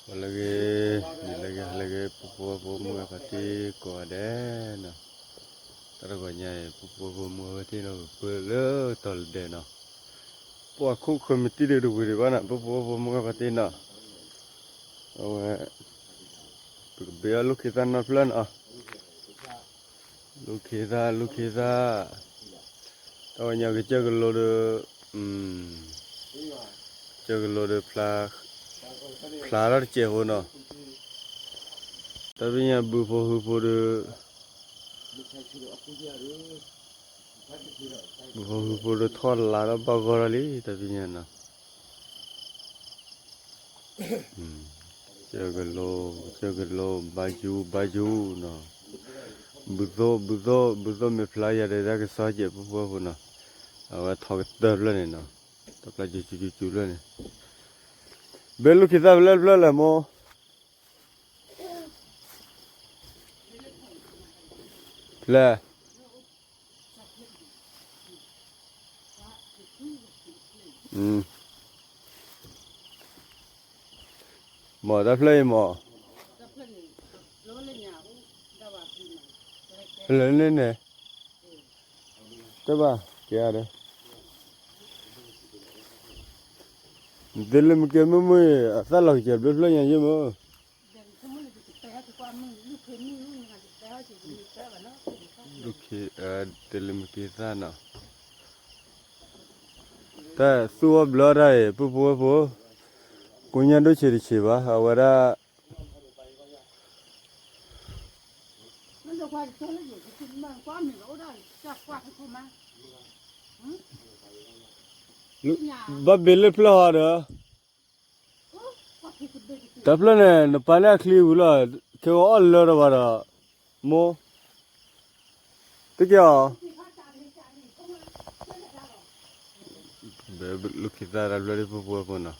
ဂီၤလၢအဂ့ၤ, နံၤလၢအဂ့ၤ, ဟါလၢအဂ့ၤ, ပှၤဖှီၣ်ဖိမုၣ်ဂၤဖါတံၢ်ကိးဂၤဒဲးနီၤ, တၢ်တဂီၤညါအံၤ ပှၤဖှီၣ်ဖိမုၣ်ဂၤဖါတံၢ်နီၤ ပပၢလၢတီၤလၢဒဲးနီၤ, ပှၤခိၣ်ဃၢၤမံၤတံၢ်ဒုးတဝံၤဒံးဘၣ်နီၤ ပှၤဖှီၣ်ဖိမုၣ်ဂၤဖါတံၢ်နီၤ, အဝဲ ပကဘ့ၣ်အီၣ်လိၣ်ခ့သၣ်နီတဖျၢၣ်နီၤ လိၣ်ခ့သၣ် လိၣ်ခ့သၣ်, တၢ်ဝဲညါကစၢၢ်ကလိဒီး, ကစၢၢ်ကလိဒီး ဖျါထီၣ်တစဲးဖိနီၤ, တၢ်ပညိၣ်ဘုဖိဟုဖိဒီး, ဘုဖိဟုဖိဒီးထီၣ်လါထီၣ်ဘၣ်ဂီၢ်ထီၣ်လံ တၢ်ပညိၣ်နီၤ ကစၢၢ်ကလိ, ကစၢၢ်ကလိ, ဘါယူၤ ဘါယူၤနီၤ, ဘုသိၣ် ဘုသိၣ် ဘုသိၣ်မ့ၢ်ဖျါယၤဒီးတၢ်ကစီၣ်ကဲး ပှၤဖှီၣ်ဖိနီၤ, အဝဲထီၣ်ကတၢၢ်ဖျၢၣ်န့ၣ်နီၤ, တၢ်ဖျါကၠူကၠူကၠူကၠူဖျၢၣ်န့ၣ်, ဘ့ၣ်လိၣ်ခ့သၣ်ဖဲလဲၣ်တဖျၢၣ်လဲၣ်မိၢ်, ဖဲလဲၣ် မ့ၢ်တၢ်ဖျၢၣ်အံၤမ့ၢ်, လဲၤန့ၣ်န့ၣ်, တဘၣ်ကဲဒီး, နတ့လၢမ့ၢ်ကဲမုၢ်မုၢ် အသၣ်လီၤကစဲးဘျုးဖျၢၣ်ညါယ့ၢ်မ့ၢ်, တ့လၢမ့ၢ်ကဲသၣ်နီၤ, တၢ်သူၣ်အီၣ်ဘျၢတၢ်အံၤ ပှၤဖှီၣ်ဖိ, ကိညါဒိၣ်ဆံးတဆံးဘၣ် အဝဲဒၣ် ဘၣ်ဘ့ၣ်လၢဖျၢၣ်ဟီဒီး, တၢ်ဖျၢၣ်န့ၣ် နပာ်န့ၢ်အချံဝံၤလီၤ, ခဲဂီၤအီၣ်လၢတဘၣ်ဒီး, မိၢ်, တက့ၢ်အီၤ, ဘဲလိၣ်ခ့သၣ်တၢ်ဖျၢၣ်ဒ်ပှၤဖှီၣ်ဖိနီၤ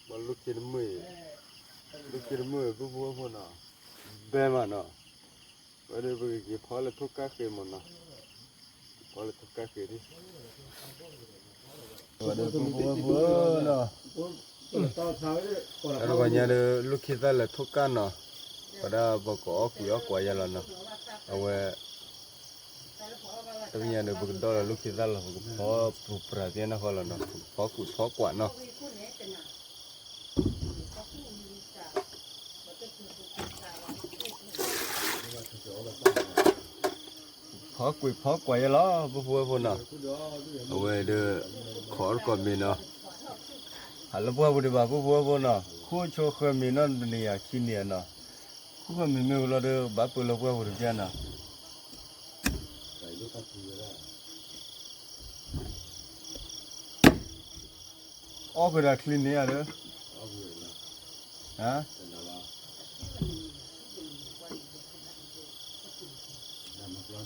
ပှၤလိၣ်ခ့တမုာ်, လိၣ်ခ့တမုာ် ပှၤဖှီၣ်ဖိနီၤ, ဘဲမးနီၤ, ဝဲဒီးပကက့ၤဖီလၢထိၣ်ကၣ်ဃ့မးနီၤ, ဖီလၢထိၣ်ကၣ်ဃ့ဒ် ပှၤဒီးပှၤဖှီၣ်ဖိနီၤ, တၢ်တဂီၤညါဒီး လိၣ်ခ့သၣ်လဲၤထိၣ်ကၣ်နီၤ, ပှၤဒၣ်ပကအီၣ်ကွံာ်အီၣ်ကွၢ်ယဲလီၤနီၤ, အဝဲ တၢ်ပညိၣ်ဒီး ပကဒီလီၤလိၣ်ခ့သၣ်လီၤ ပကဖီပူၤပြၤသ့ၣ်နီၢ်ဃီလီၤနီၤ, ပကဖီကွံာ်ဖီကွၢ်နီၤ ဖီကွံာ်ဖီကွၢ်ယဲလီၤ ပှၤဖှီၣ်ဖိနီၤ, အဝဲဒီး ခိးတကိးမ့ၤနီၤ, ဟးလၢပှၢ်ပူၤဒံးဘၣ် ပှၤဖှီၣ်ဖိနီၤ, ခိၣ်ဆိဃၢၤမ့ၤနီၤ တနံၤယၤခံနံၤယၤနီၤ, ခိၣ်ဃၢၤမ့ၤမ့ၢ်ဝံၤလီၤဒီး ဘၣ်ပၢလၢပှၢ်ပူၤတပျၢ်နီၤ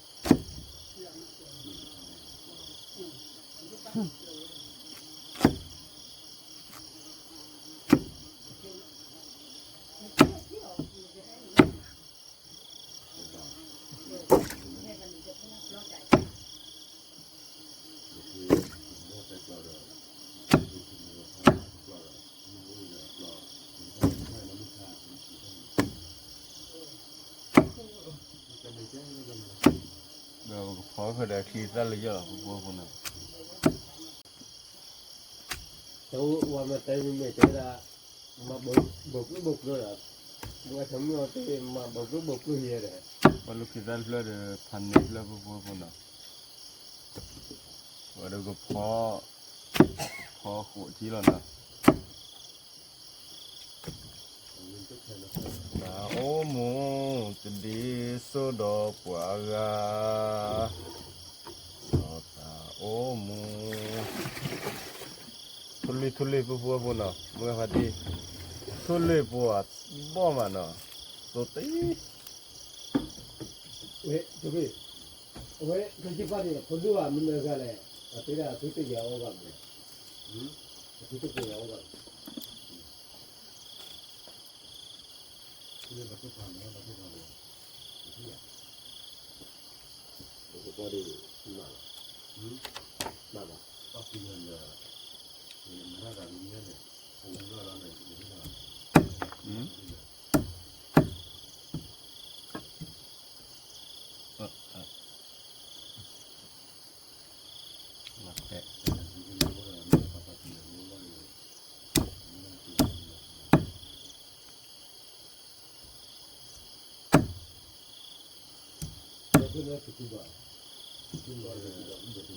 အီၣ်ဃုာ်ဒီးချံန့ၣ်ဧါဒီး, ဟါ, ဒီးပကဖီဃုာ်ဒီးချံသၣ်လၢယီၢ်လီၤ ပှၤဖှီၣ်ဖိနီၤ, တဝၤမၤတဲမ့ၢ်တဲဝဲဒၣ်, မၤဘိးကျိဘိးကျိဒီး, မ့ၢ်အထမုၣ်အီၤတဲမၤဘိးကျိဘိးကျိယဲဒီး, ပှၤလိၣ်ခ့သၣ်တဖျၢၣ်ဒီး ဖးန့ၢ်တဖျၢၣ် ပှၤဖှီၣ်ဖိနီၤ, ဝဲဒီးကဖီ, ဖီဃိးထံလီၤနီၤ တၢ်အိၣ်မူ တဒ်သိးဒီးပှၤဂၤ, စီၤတၢ်အိၣ်မူ, ထိၣ်လွံၢ်ထိၣ်လွံၢ် ပှၤဖှီၣ်ဖိနီၤ မုၢ်ဂၤဖါတံၢ်, ထိၣ်လွံၢ်ပှၤဘီၣ်မးနီၤ, သိတံၢ် ဝဲ, ဝဲ, ကစၢ်ပၢ်န့ၣ် ဖိဒိၣ်ဘၣ်မနုၤဂၤလဲၣ် အသုတယၤအီၣ်ဘၣ်မလဲၣ်, အသုတယၤအီၣ်ဘၣ်, ပကပီၢ်ဒ်မးလီၤ, မးဘၣ်,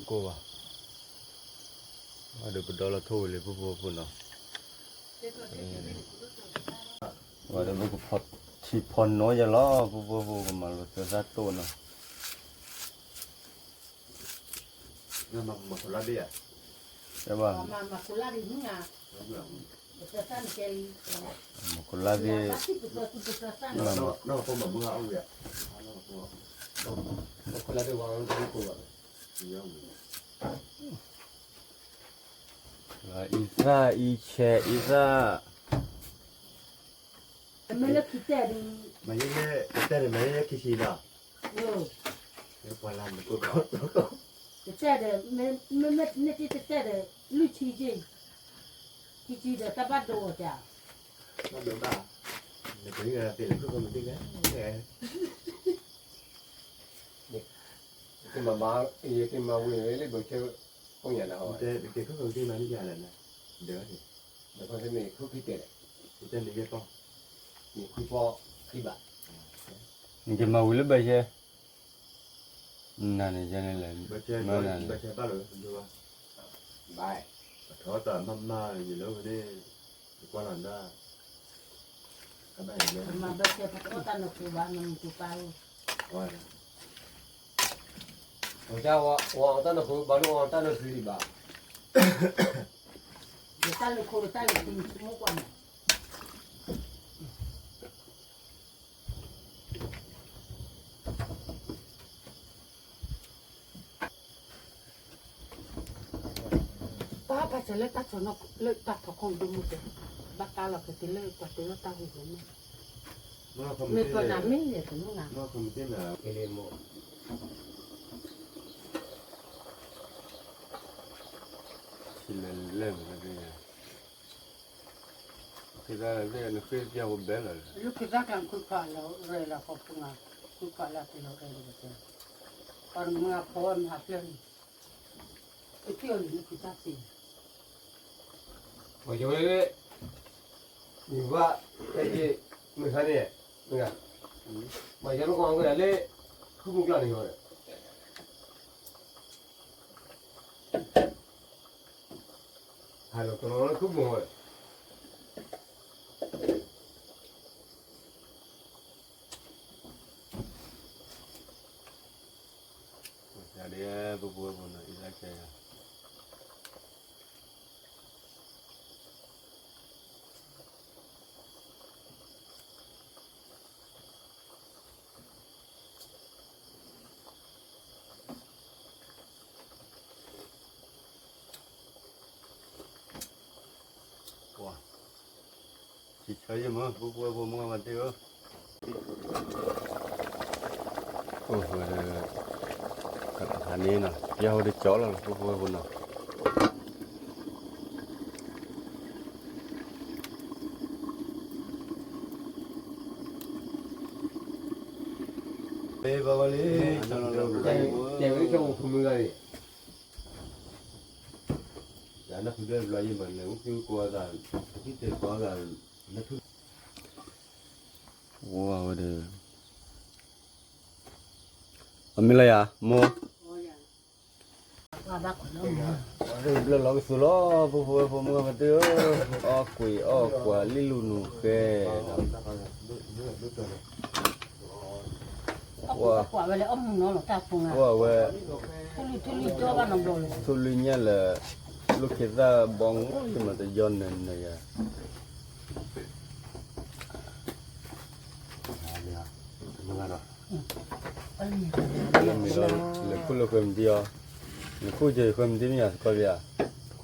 ကိၢ်ဘၣ်, အဒုးပဒီလီၤထိၣ်ဝံၤလံ ပူဖိဖိနီၤ, ဝဲဒီးပကဖီထံဖီနိယလီၤ ပူဖိဖိ ကမၤလိာ်သၢသၣ်တိၢ်နီၤ, မၤခိလါဒ့ၣ်ဧါ, တဲဘၣ်, မၤခိလါဒ့ၣ်, မၤခိလါဒ့ၣ်, မၤခိလါဒ့ၣ်ဝဲ, အံသၣ်အံဆဲးအံသၣ်, မ့ၢ်လၢခံတဲာ်ဒီး, မ့ၢ်လၢခံတဲာ်ဒီး မ့ၢ်လၢခံဆံဒီး, တတဲာ်ဒီး, မ့ၢ်မ့ၢ်န့ၣ်တတဲာ်ဒီး လွံၢ်ဆံက့, ခံဆံဒီးတၢ်ဘၣ်ဒိအီၤတၢ်, ဘၣ်ဒိဘၣ်, နပှၤဟံၣ်ဂၤသ့ၣ်လၢခိၣ်ခိၣ်မတ့ၢ်လဲၣ်, ယကမၤမၤ, ယကမၤဝံၤလၢဘၢၣ်ဆၢ, ကိးညါနၤဟီ, တကဲခိၣ်ခိၣ်မတ့ၢ်မၤန့ၢ်ယၤလဲၣ်, ဒီး, ဒီးခီန့ၣ်ခိၣ်ခံတဲာ်လဲၣ်, တတဲာ်န့ၣ်ယဲၢ်ပီၢ်, န့ၣ်ခွံပီၢ်ခံဘၣ်, နကမၤဝံၤလၢဘၢၣ်ဆၢ, နၤန့ၣ်ယဲန့ၣ်လဲၣ်, ဘၣ်ဆၢဘၣ်လီၤ, ဘၣ်, ပထီၣ်တၢ်မၤမၤယလၢန့ၣ်, ကွၢ်လီၤဒၣ်, မၤဘၢၣ်ဆၢပတအီၣ်တၢ်နၢၤခိဘၣ် မၤမုၢ်တူၤပၢ်ဧၢ, ဝဲအီၣ်တၢ်နၢၤခိဘၣ် နအီၣ်တၢ်နၢၤသံဘၣ်, ယတၢ်နၢၤခိတၢ်နၢၤသံဆိကမိၣ်ကွၢ်န့ၣ် ပၢ်ပၢ်စၢၤလၢတၢ်ဆိနီၤ လၢတၢ်ဖီခိၣ်ဒိၣ်မုၢ်ကဲ, ဘၣ်တၢ်လီၤက့ၤတုၤလၢပှၤတ့လီၤတၢ်ဂ့ၤဂ့ၤန့ၣ်, မ့ၢ်ပနၤမ့ၢ်လဲၣ်တမုၢ်နၤ, လဲၣ်လဲၣ်မး, နဃ့ပျၢ်ဟိဘဲလီၤ, လူၤက့ၤသၣ်ကျါခွံခွါလီၤရဲၣ်လီၤဃီပူၤနၤ, ခွံခွါလီၤက့ၤလီၤရဲၣ်လီၤကဲ, ပှၤမုၢ်အဖိမုၢ်ဟးဖျၢၣ်န့ၣ်, ပထံၣ်အီၤလံၤလၢဖုတၢ်သ့, ပှၤယိၤလၢ, ယဘၣ်, တဲက့ၤ, မုၢ်ဟါန့ၣ်, မုၢ်ဂၤ, ပှၤယိၤလၢကီၢ်အဝဲဒၣ်လၢ, ဖုမုၢ်ကျါန့ၣ်ယီၤဒီး ဟးလီၤကလီလၢခိၣ်ဘိၣ်ဝဲ, ပပဝဲပနီၤအံသၣ်ကဲယၤ ဆံဆၢယမ့ၢ် ပူဖိဝဲဖိမုၢ်ဂၤမၤတ့ၢ်ဧၢ, အိၣ်ဝဲဒီး, ကဟးန့ၣ်နီၤ ယဟိဒ်ကၠီလီၤ ပူဖိဝဲဖိနီၤ, တဲဘၣ်ဝဲလံ, တဲဝဲလၢကၠီဖိမုၢ်ဂၤန့ၣ် ယနၢ်ဖုဘျဲၣ်ဘျီယမၤလဲၤအိၣ်ဖုကိးဂၤ, ဖုတဲကိးဂၤ, နၢ်ဖု, ဝဲဒီး, အမ့ၢ်လၢယၤ, မိၢ်, ဘျၢလီၤကသူလီၤ ပူဖိဝဲဖိမုၢ်ဂၤမၤတ့ၢ်ဧၢ, အီၣ်ကွံာ်အီၣ်ကွၢ်လံလူနူၤဃဲဒီး ဝဲ, ထူလံညါလၢ, လိၣ်ခ့သၣ်ဘီငိၢ်ယမၤတယီနၤနၤယၤ, လၢမ့ၢ်လီၤ, လဲၤခိၣ်လၢဃဲမၤတယီ, နခိၣ်ကဲၤဃၢမနုၤတမ့ၢ်ဧါ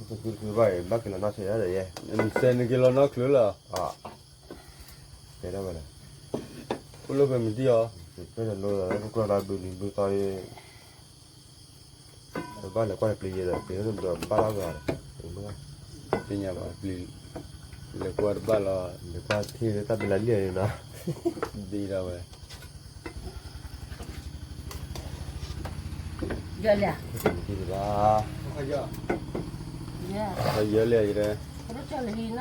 သကိးပယၤ, ဘၣ်က့ၤလီၤနီၣ်ဆဲးယၤဒီးယဲ, နစဲးနက့ၤလီၤနီၣ်ချုးလၢ, တဲဒၣ်ဝဲလဲၣ်, အိၣ်လၢဃၢမနုၤတမ့ၢ်ဧါ, ပဲၣ်နလိလၢကကွၢ်ဘၣ်ဘုးနံၤဘုးသီ, ဘၣ်လဲၤကွၢ်ပျံၤယဲဒီး ပျံၤလၢနဘျီဘၣ်လီၤဂာ်ဒီး, သ့ၣ်ညါဘၣ်ပျံၤ, လဲၤကွၢ်တဘၣ်လီၤ, လဲၤကွၢ်ထံၣ်လၢတၢ်ဘျါလံန့ၣ်နီၤ, ဒ်ဒၣ်ဝဲ ယလဲၣ်, ယလဲၣ်, ယလဲၣ်, နီၢ်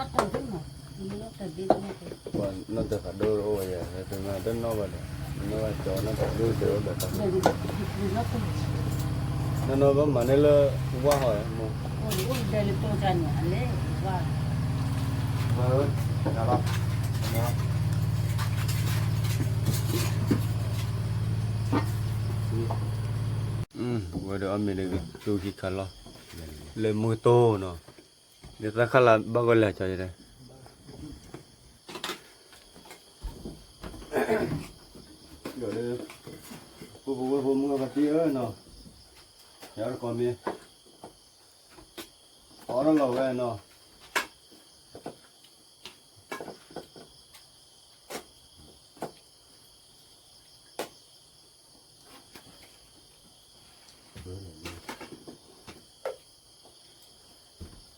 တၢ်ဖးဒိၣ်အိၣ်ဝဲယဲ, နီၢ်တၢ်ဖးဒိၣ်အိၣ်ဒီး, နီၢ်ဘၣ်မၤန့ၢ်လၢ, ဝါဟီၣ်မး, ဝဲဒီးအီၣ်မ့ၤဒီးကသူခံခါလီၤ, လၢမူကတိၢ်နီၤ, လၢသၣ်ခါလၢဘၣ်ဂီၢ်လဲၤကီယဲဒၣ်, ဒီးလၢ, ဖိဖိဝဲဖိမုၣ်အပှၤတံၢ်ဧၢနီၤ, ယၤတကိးမ့ၢ်, အီၣ်တလီၤဝဲနီၤ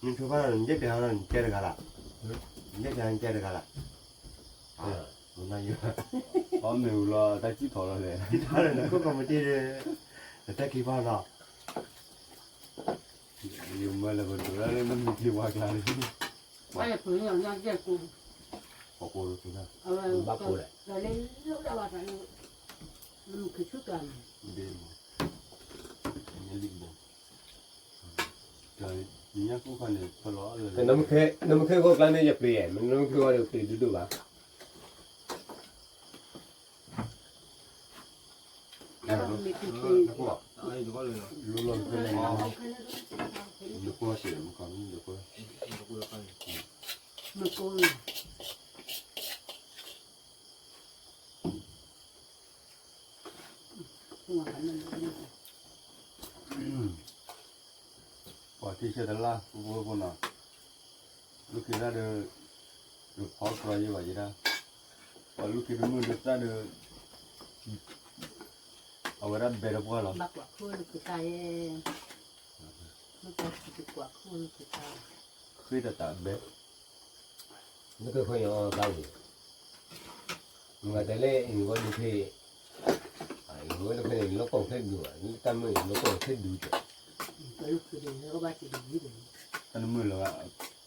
နဆိဖါလီၤ နယဲၢ်ပျၢၤဟီလီၤ နကဲတဂၤလၢ်, နယဲၢ်ပျၢၤနကဲတဂၤလၢ်, အီၣ်မ့ၤဝံၤလီၤ တၢ်စံၣ်ထီၣ်လီၤလဲၣ်, စံၣ်ထီၣ်လီၤ နခိၣ်ကီၢ်မတံဒီး, နတဲခံဖီနီၤ ယမၢလၢပဒိးလၢနမ့ၢ်က့ၤဝါကျါန့ၣ်, ဘၣ်ယပှ့ၤလီၤညါကဲကိး, ဘၣ်ကိးလၢ, ဘၣ်ကိးလဲၣ်, လၢလၢလၢဘၣ်သးလၢ, လၢမုၢ်ခ့ဆူၣ်ကျါန့ၣ်, ဒ်မး, ညါကိၢ်ခါန့ၣ်, နမ့ၢ်ခ့ဂီၢ်ကျါန့ၣ် ယပျ့ၤ, နမ့ၢ်ခ့ဂီၢ်ဒီးပျ့ၤဒိၣ်ဒိၣ်ဘၣ် ပှၤထံဆဲးတလၢ် ဖိဖိဖိနီၤ, လူၢ်ခ့သၣ်ဒီး, ရဖီကြၢးယဲဘၣ်ယဲဒၣ်, ပှၤလူၢ်ခ့တမုၢ်ဒီးသၣ်ဒီး, အဝဲဒၣ်ဘဲဒီးပှၢ်လီၤ, ဘၣ်ကွၢ်ခိၣ်လူၢ်ခ့သၣ်ယဲ, မ့ၢ်ကွၢ်ခိၣ်လူၢ်ခ့သၣ်, ဃ့တၢ်တၢ်ဘဲ နကခွဲးအီၤသးဝံၤ, မ့ၢ်တဲလၢအံၤဝဲဒုးဖဲ, အံၤဝဲဒုးဖဲန့ၣ် လီၤကီၢ်ခဲဒူးဘၣ် နတၢ်မုၢ်အံၤလီၤကီၢ်ခဲဒူးကဲ, တၢ်မုၢ်လီၤ,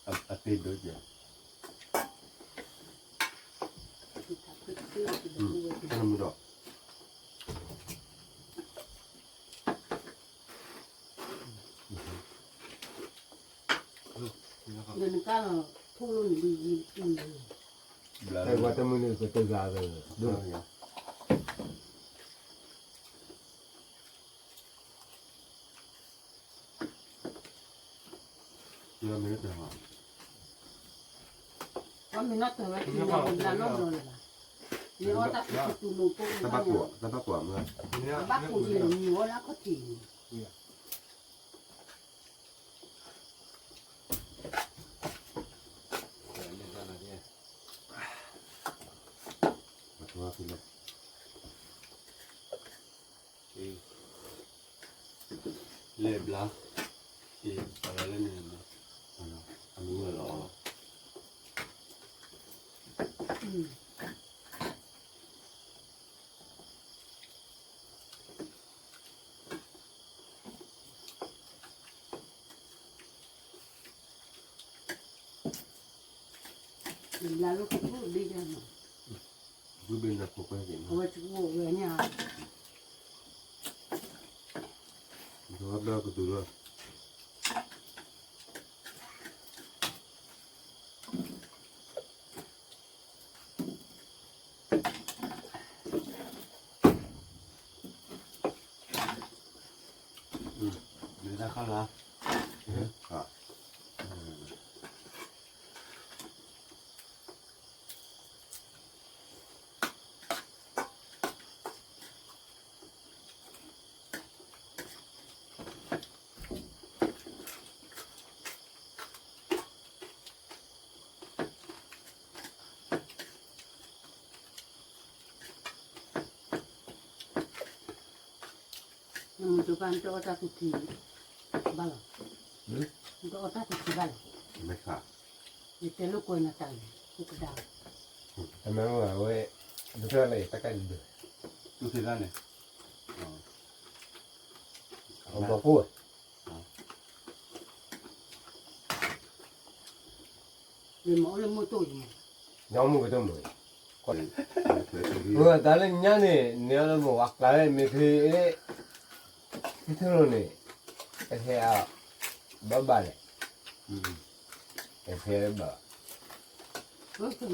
အသ့ဒိးကဲ, တၢ်မုၢ်ဒီး တၢ်ဘၣ်ကိးမး လဲၤဘျါ, အဝဲလၢန့ၣ်, အမုၢ်ဝဲလီၤ. ဘျုးဘ့ၣ်နဖိခွဲက့ၤမး, အဝဲတအိၣ်ဝဲညါ, ဘျီကတူၤလီၤ. မ့ၢ်တၢ်ခါလၢ်. အ တဘၣ် နတအီၣ်တၢ်သူၣ်ထံဘၣ်လီၤ. နတအီၣ်တၢ်သူၣ်ထံဘၣ်လီၤ. ယတဲလိာ်ကွဲနၤတၢ်န့ၣ် အိၣ်ကဒါလီၤ. အဝဲ ဒုးဖျၢၣ်လၢယတၢ်ကၢ်ဒုး သူၣ်ထံဘၣ်န့ၣ် အဘီဖိ ယမၤအိၣ်လၢမုၢ်တိၢ်ယမၤ, ညီမုၢ်ကတိၢ်မုၢ်, တၢ်လၢညါန့ၣ် န့ၣ်လၢမုၢ်ဝၤကျါဝဲ မ့ၢ်ဖဲ ဖဲထူၣ်လိၤန့ၣ် အဟဲအဘၣ်ဘၣ်လဲၣ်, အဟဲဘၣ်, ယဆိ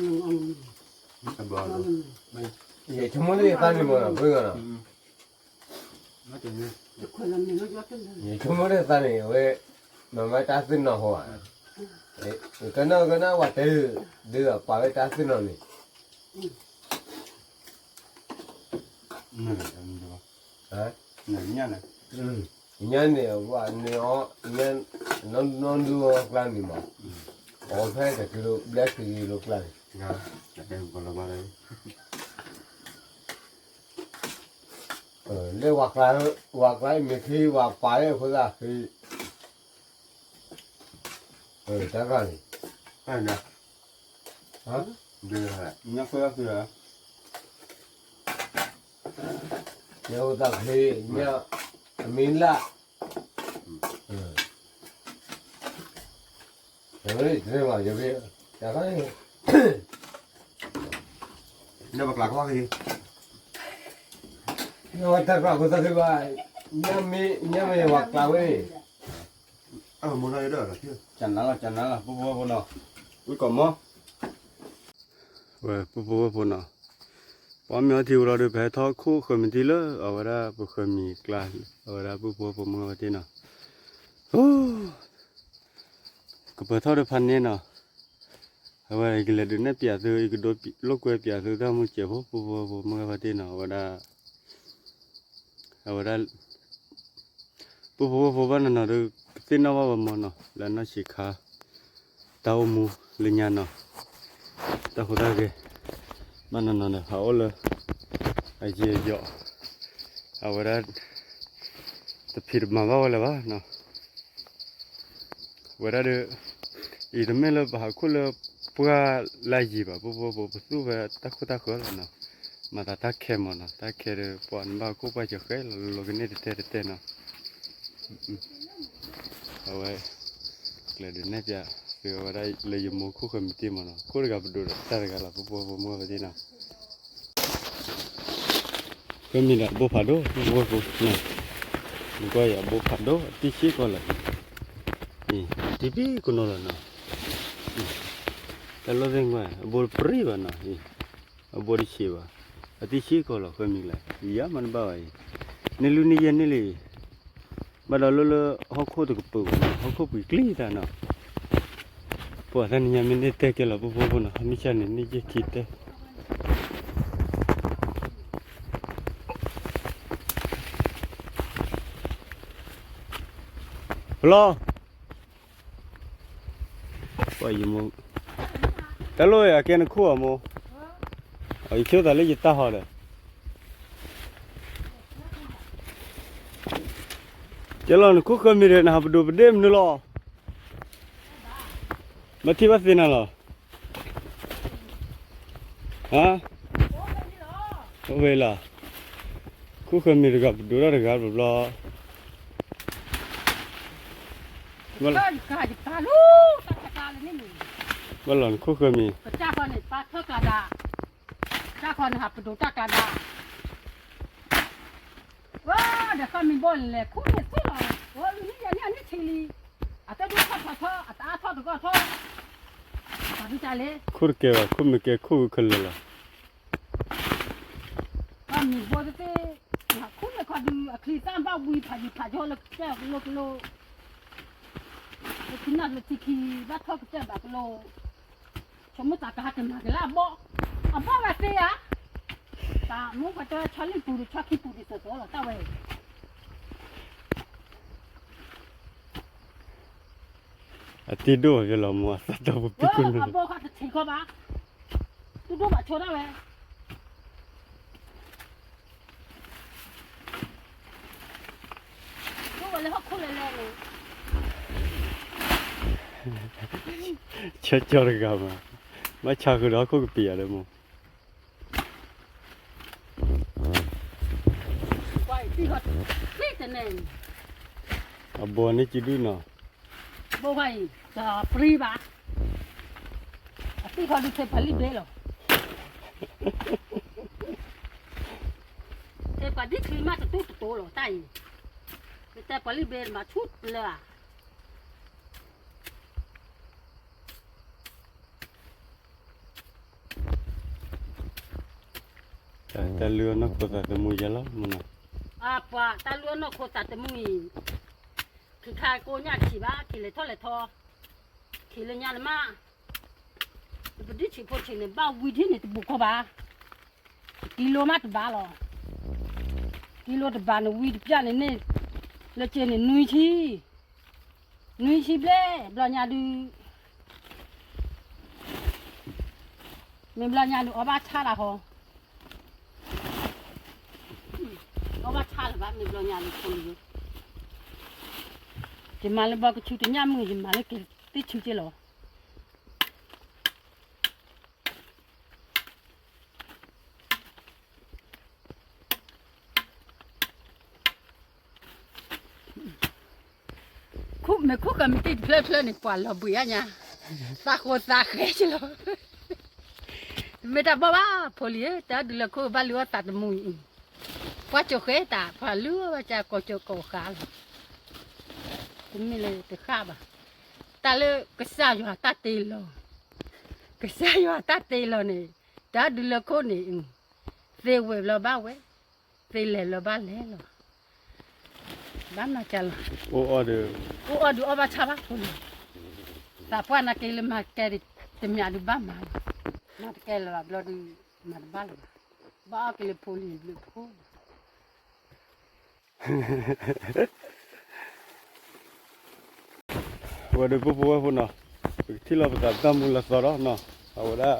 ကမိၣ်လၢယသးန့ၣ်မ့ၢ်နီၤ ဖုဂၤနီၤ ယဆိကမိၣ်လၢယသးန့ၣ် အဝဲ မၤမၤတၢ်သ့ၣ်နီၣ်ဟိဧါ, ကနၣ်ကနၣ်ဝဲတဲ ဒုးပာ်ဝဲတၢ်သ့ၣ်နီၣ်န့ၣ် ညါန့ၣ် ဝဲန့ၣ်အီၤ နီၢ်ဒူအီၤကျါန့ၣ်မး, အီၤဖဲတကံလိဘျဲၣ်ခံကံလိကျါန့ၣ်, လၢဝၤကျါ ဝၤကျါအံၤမ့ၢ်ခံ ဝၤပာ်လၢအဃိသတးခံ, တၢ်ဂၤန့ၣ် ညါခွဲးအီၣ်သုလီၤ, ညါအိၣ်သးချ့ ညါ အမ့ၢ်လၢ်, တမ့ၢ်ဘၣ် ယဂ့ၤ တၢ်ခါန့ၣ် ညါပကျါကွၢ်က့ၤ, ညါဝဲတၢ်ကျါဖိသၣ်သ့ၣ်ဘၣ်, ညါမ့ၢ် ညါမ့ၢ်ဝၤကျါဝဲန့ၣ်, ကနၤလီၤ ကနၤလီၤ ပူဖိဝဲဖိနီၤ, ဝံကီၢ်မီ ဝဲပူဖိဝဲဖိနီၤ, ပှၤမ့ၢ်အီထံဝဲလီၤဒီး ပဟဲထီၣ်ခိၣ်ဃၢၤမံၤတံၢ်လၢ အဝဲဒၣ်ပဃၢၤမံၤကျါ, အဝဲဒၣ်ပူဖိဝဲဖိမုၢ်ဂၤဖါတံၢ်နီၤ, ကပၢၤထီၣ်ဒီးဖးန့ၢ်နီၤ, အဝဲယကလဲၤဒုးနဲၣ်ပၠးသု ယကဒိလိာ်ကွဲပၠးသုတၢ်မူကဲးဖိ ပူဖိဝဲဖိမုၢ်ဂၤဖါတံၢ်နီၤ, အဝဲဒၣ် အဝဲဒၣ် ပူဖိဝဲဖိဘၣ်နီၤနီၤဒီး ကသ့ၣ်နီၣ်ဘၣ်ဝဲမီၤနီၤ လၢအနီၢ်ဆံးခါ တၢ်အိၣ်မူလၢညါနီၤ, တၢ်ဟူးတၢ်ဂဲၤ ဘၣ်နီၤနီၤဒီး ဟးအိၣ်လၢ အယံၤအယီၤ အဝဲဒၣ် တဖံးတမၤဘၣ်ဝဲလၢၤဘၣ်နီၤ, ဝဲဒၣ်ဒီး အံၤတမ့ၢ်လၢပဟးခိၣ်လၢပှၢ်လၢယံၤဘၣ် ပူဖိဝဲဖိ ပသူၣ်ဖဲတၢ်ခိၣ်တၢ်ဃၢၤလီၤနီၤ, မၤသးတၢ်ခဲမီၤနီၤ တၢ်ခဲဒီး ပှၤနဘၣ်ခိၣ်ပှၢ်စၢၤဃဲလီၤ လီၤကန့ၢ်တတဲတတဲနီၤ, အဝဲ ကျဲၤဒုးနဲၣ်ပၠး သုဝဲဒၣ်လၢယမိၢ်ခိၣ်ဃၢၤမံၤတံၢ်မီၤနီၤ ခိၣ်တဂၤပဒိၣ်ဒီးတၢ်တဂၤလီၤ ပူဖိဝဲဖိမုၢ်ဂၤဖါတံၢ်နီၤ ဃၢၤမံၤဒီးအဘိဖးဒိၣ် ပူဖိဝဲဖိနီၤ, နကွၢ်ယၤအဘိဖးဒိၣ် အတံၢ်ဆံးကီးလီၤ, အံၤ တံၢ်ဘံၣ်ကနီၤလီၤနီၤ, တၢ်လီၢ်သ့ၣ်ကွၢ် အဘိတပြံၢ်ဘၣ်နီၤ, အဘိတဆံးဘၣ်, အတံၢ်ဆံးကီးလီၤ ဃၢၤမံၤကျါ ယၤမၤတဘၣ်ဘၣ်အံၤ, န့ၢ်လွံၢ်န့ၢ်ယဲၢ်န့ၢ်လံ ဘၣ်ဒီးလၢလၢဟီၣ်ခိၣ်တကပၤဘၣ်နီၤ ဟီၣ်ခိၣ်ပှံၤကျံတၢ်နီၤ, ပှၤတၢ်နံၤညါမ့ၢ်န့ၢ်တဲကဲလီၤ ပူဖိဝဲဖိနီၤ ဟဲမ့ၢ်ဆါန့ၣ် န့ၢ်ယဲၢ်ခံတဲ ဖျီ ပှၤယမိၢ် တၢ်လိၣ်အကဲနခိၣ်အမိၢ်, ယဆိသးလၢယတၢ်ဟီဒီး ကဲလီၤနခိၣ်ဃၢၤမံၤဒီး နဟးပဒိးပဒ့ၣ်မနုၤလီၤ, ဘၣ်ထံၣ်ဘၣ်သ့နၤလီၤ, ဟါ, အိၣ်ဝဲလီၤ, ခိၣ်ဃၢၤမံၤတဂၤပဒိးတၢ်တဂၤဘျီဘျီ ဘၣ်လီၤနခိၣ်ဃၢၤမံၤ, တၢ်ခီနဟးပဒိးတၢ်ကျါဒါ, ဝဲဒီးဃၢၤမံၤဘိလဲၤခူၣ်န့ၣ်သ့လီၤ, ဝဲလံယၤန့ၣ်အန့ၣ်ထံလံ, အတၢ်ဒိၣ်ထီၣ်ထီထီၣ် အတအါထီၣ်တဂီၢ်ထီၣ်, တၢ်ဒုးတၢ်လဲၣ်, ခိၣ်တကဲဘၣ် ခိၣ်မ့ၢ်ကဲခိၣ်ဂုၤခဲလၢာ်လီၤ ဃၢၤမံၤဘိသ့ၣ်သ့ၣ်, ခူၣ်န့ၣ်ခီဒုး အချံသၣ်ဘၣ်ဝံၤဖးယံၤဖးယီၤလၢကစၢၢ်ကလိကလိ, လၢခံနၢ်လၢထံခံ ဘၣ်ထီၣ်ကစၢၢ်ဘၣ်ကလိ, ဆိကမိၣ်သးကဟးကမၤက့ၤလၢအဘီၣ်, အဘီၣ်ဝဲသ့ဧါ, တၢ်မူကတၢၢ်ဆီလံပူၤဒီးဆီခံပူၤဒ်သိးသိးလီၤတၢ်ဝဲ အတ့ဒိၣ်ဘၣ်ဖဲလီၤမူ အသၣ်တီပူၤပံၢ်ကိၣ်န့ၣ် အဘီၣ်ခီတထံးခီဘၣ်, တဒိၣ်ဘၣ်ဆိဒၣ်ဝဲ, လၢဟီၣ်ခိၣ်လဲၤလဲၤန့ၣ် ဆၢကၠီတဂၤမး, ဘၣ်ဆါဃုာ်ဒီးဟီၣ်ခိၣ်ကပံာ်ယၤလၢမး, ပှၤအံၤသံၣ်ဃီတန့ၣ်, အဘိန့ၣ်စုဒုၣ်နီၤ, ဘိခွါအံၤ တပြံဘၣ်, အသံၣ်ဃီဒုးထဲပှၤလံၣ်ဘ့လီၤ, ထဲပှၤဒ်ချံမးတတူၢ်တတိၤလီၤတၢ်အံၤ, မ့ၢ်တဲပှၤလံၣ်ဘ့မးဆူၣ်လၢၤဧါ. တၢ်လုၢ်အီၣ်နီၢ်ခိသးသမူယဲလီၤမနီၤ, အပှၤတၢ်လုၢ်အီၣ်နီၢ်ခိသးသမူအံၤ, ခံခါကိးညၣ်ခံဘၣ် ခံလဲၤထီၣ်လဲၤထီ, ခံလၢညါန့ၣ်မး, ပဒုၣ်ဆံးဖိဆံးန့ၣ် ဘၣ်ဝံထံၣ်န့ၣ်တဘူးကီဘၣ်, ကံလိမးတဘၣ်လီၤ, ကံလိတဘၣ်န့ၣ်ဝံတပျၢ်န့ၣ်န့ၣ်, လၢက့န့ၣ်နွံဆံ, နွံဆံဘျဲၣ် ဘျီညါဒုး မ့ၢ်ဘျီညါဒုးအီၣ်ဘၣ်ဆါလၢဟီ, အီၣ်ဘၣ်ဆါလၢၤဘၣ် မ့ၢ်ဘျီညါဒုးဖိလံၤ, ယမၤလၢဘီကဆူတညၣ်မုၢ် ယမၤလၢက့ၤသ့ၣ်ဆူက့လီၤ. မ့ၢ်ခိၣ်ဃၢၤမံၤတံၢ်တဖျၢၣ်ဖျၢၣ်န့ၣ် ပှၤလီၤဘှံးအါညါ, သးဃိသးဃဲက့လီၤ. မ့ၢ်တၢ်ဘီၣ်ဘၣ် ဖိလံၤဧၢ, တၢ်ဒုးလၢခိၣ်ဘၣ်လုၢ်အီၣ်သးတမူအံၤ, ပှၤကၠိဃဲတၢ် ပှၤလုၢ်အီၣ်ဘၣ်ကၠၢ်ကိးကၠိကိးဃာ်လီၤ. တမ့ၢ်လၢတဃၣ်ဘၣ်, တၢ်လၢကစၢ်ယွၤတၢ်တ့လီၤ, ကစၢ်ယွၤတၢ်တ့လီၤန့ၣ်, တၢ်ဒုးလၢခိၣ်န့ၣ်, သ့ဝဲၢ်ဘျီဘၣ်ဝဲၢ်, သ့လဲၤဘျီဘၣ်လဲၤလီၤ. ဘၣ်မၤကလီၤ, အိၣ်အီၣ်ဒုးအီၣ်ဘၣ်ဆါဘၣ်ဖိလံၤ, သးပှၢ်နာ်က့လၢမၤကဲတမံၤဒုးဘၣ်မၤလီၤ, မၤတကဲလၢၤဘၣ်ဘျီဒုး, မၤတဘၣ်လၢၤဘၣ်, ဘၣ်အီၣ်က့ၤလၢဖိလံၤဘျုးဖိ ဝဲဒၣ်ပုၢ်ဖိဝဲၢ်ဖိနီၤ, ပကထံၣ်လီၤပသးပတၢ်မူလၢသီဒီးနီၤ, အဝဲဒၣ်,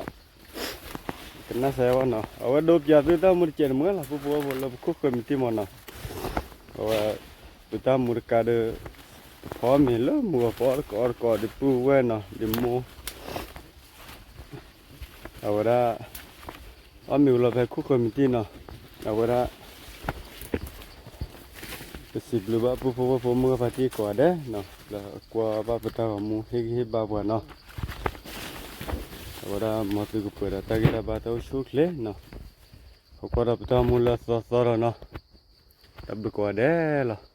ကနၣ်စဲဝဲနီၤ, အဝဲဒိးပၠးသုတၢ်မူတစဲးတမူလီၤ ပုၢ်ဖိဝဲၢ်ဖိလၢပခိၣ်ဃၢၤမံၤတံၢ်မနီၤ, အဝဲ, ပတၢ်မူတကးဒီး, ပဖီမ့ၤလၢမုၢ်ဂီၤ ပအီၣ်တကိးအီၣ်တကိးဒီးပုၢ်ဝဲၢ်နီၤ ဒီးမိၢ် အဝဲဒၣ်, အီၣ်မ့ၤဝံၤလီၤဖဲခိၣ်ဃၢၤမံၤတံၢ်နီၤ, အဝဲဒၣ်, ပစံးဘျုးဘၣ်ပုၢ်ဖိဝဲၢ်ဖိမုၢ်ဂၢ်ဖါတံၢ်ကိးဂၤဒဲးနီၤ, လၢအကွၢ်ဘၣ်ပတၢ်ဂီၤမူဟ့ၣ်ဂံၢ်ဟ့ၣ်ဘါပှၤနီၤ, အဝဲဒၣ်မ်သုကပှဲၤဒီးတၢ်ဂံၢ်တၢ်ဘါတၢ်အိၣ်ဆူၣ်အိၣ်ချ့နီၤ, ဟိးကွၢ်ဒီးပတၢ်မူလၢသီသီဒီးနီၤ, တၢ်ဘျုးကိးဂၤဒဲးလီၤ.